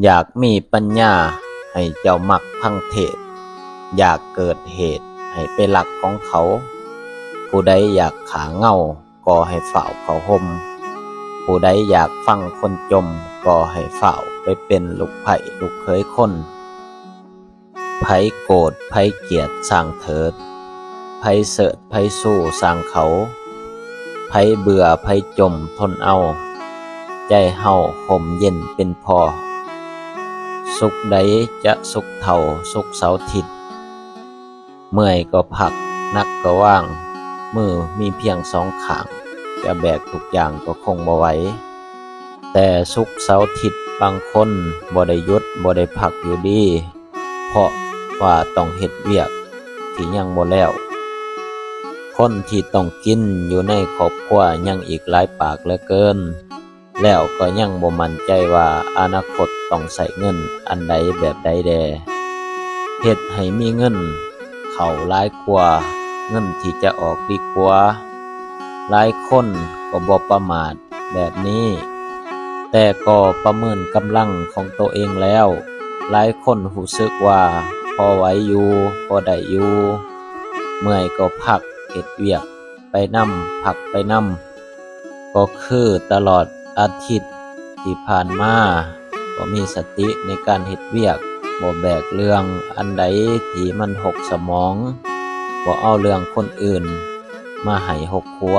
ຢາກມີປັນຍາໃຫ້ເຈົ້າມັກຟັງເທດ, ຢາກເກີດເຫດໃຫ້ໄປລັກຂອງເຂົາ. ຜູ້ໃດຢາກຂ້າເງົາກໍໃຫ້ຟ້າວເຂົ້າຮົ່ມ, ຜູ້ໃດຢາກຟັງຄົນຈົ່ມກໍໃຫ້ຟ້າວໄປເປັນລູກໃພ້ລູກເຂີຍຄົນ. ໃຜໂກດໃຜກຽດຊ່າງເຖີດ, ໃຜເສີດໃຜຊູຊ່າງເຂົາ, ໃຜເບື່ອໃຜຈົ່ມທົນເອົາ, ໃຈເຮົາຮົ່ມເຢັນເປັນພໍ. ສຸກໃດຈະສຸກເທົ່າສຸກເສົາທິດ, ເມື່ອຍກໍພັກ ໜັກກໍວາງ, ມືມີພຽງສອງຂ້າງ ຈະແບກທຸກຢ່າງກໍຄົງບໍ່ໄຫວ. ແຕ່ສຸກເສົາທິດບາງຄົນບໍ່ໄດ້ຢຸດບໍ່ໄດ້ພັກຢູ່ດີ ເພາະວ່າຕ້ອງເຮັດວຽກທີ່ຍັງບໍ່ແລ້ວ. ຄົນທີ່ຕ້ອງກິນຢູ່ໃນຄອບຄົວຍັງອີກຫຼາຍປາກເຫຼືອເກີນ, ແລ້ວກໍຍັງບໍ່ໝັ້ນໃຈວ່າອະນາຄົດຕ້ອງໃຊ້ເງິນອັນໃດແບບໃດແດ່. ເຮັດໃຫ້ມີເງິນເຂົ້າຫຼາຍກວ່າເງິນທີ່ຈະອອກດີກວ່າ. ຫຼາຍຄົນກໍບໍ່ປະໝາດ ແບບນີ້, ແຕ່ກໍປະເມີນກຳລັງຂອງໂຕເອງແລ້ວ. ຫຼາຍຄົນຮູ້ສຶກວ່າພໍໄຫວຢູ່, ພໍໄດ້ຢູ່, ເມື່ອຍກໍພັກ, ເຮັດວຽກໄປນຳ, ພັກໄປນຳ. ກໍຄືຕະຫຼອດອາທິດທີ່ຜ່ານມາ, ກໍມີສະຕິໃນການເຮັດວຽກ, ບໍ່ແບກເລື່ອງອັນໃດທີ່ມັນຫົກສະໝອງ, ບໍ່ເອົາເລື່ອງຄົນອື່ນ ມາໃຫ້ຫົກຫົວ.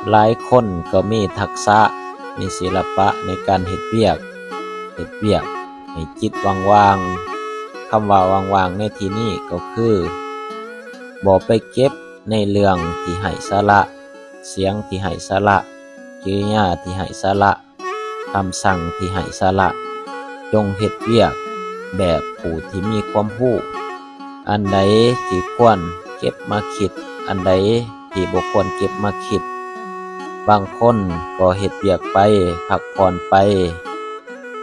ຫຼາຍຄົນກໍມີທັກສະ, ມີສິລະປະໃນການເຮັດວຽກ, ເຮັດວຽກໃຫ້ຈິດວ່າງໆ. ຄຳວ່າວ່າງໆໃນທີ່ນີ້ກໍຄື ບໍ່ໄປເກັບໃນເລື່ອງທີ່ໄຮ້ສາລະ, ສຽງທີ່ໄຮ້ສາລະ, ກິລິຍາທີ່ໄຮ້ສາລະ, ຄຳສັ່ງທີ່ໄຮ້ສາລະ. ຈົ່ງເຮັດວຽກແບບຜູ້ທີ່ມີຄວາມຮູ້, ອັນໃດທີ່ຄວນເກັບມາຄິດ, ອັນໃດທີ່ບໍ່ຄວນເກັບມາຄິດ. ບາງຄົນກໍເຮັດວຽກໄປ, ພັກຜ່ອນໄປ,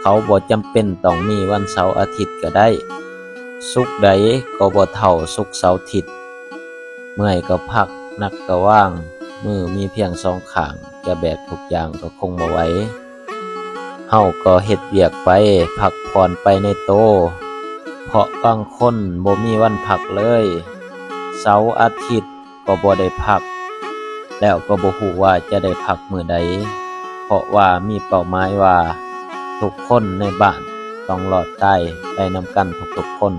ເຂົາບໍ່ຈຳເປັນຕ້ອງມີວັນເສົາອາທິດກໍໄດ້. ສຸກໃດກໍບໍ່ເທົ່າສຸກເສົາທິດ. ເມື່ອຍກໍພັກ, ໜັກກໍວາງ, ມືມີພຽງສອງຂ້າງ, ຈະແບກທຸກຢ່າງກໍຄົງບໍ່ໄຫວ. ເຮົາກໍເຮັດວຽກໄປ, ພັກຜ່ອນໄປໃນໂຕ, ເພາະບາງຄົນບໍ່ມີວັນພັກເລີຍ. ເສົາອາທິດກໍບໍ່ໄດ້ພັກ, ແລ້ວກໍບໍ່ຮູ້ວ່າຈະໄດ້ພັກມື້ໃດ, ເພາະວ່າມີເປົ້າໝາຍວ່າທຸກຄົນໃນບ້ານຕ້ອງລອດຕາຍໄປນຳກັນທຸກໆຄົນ.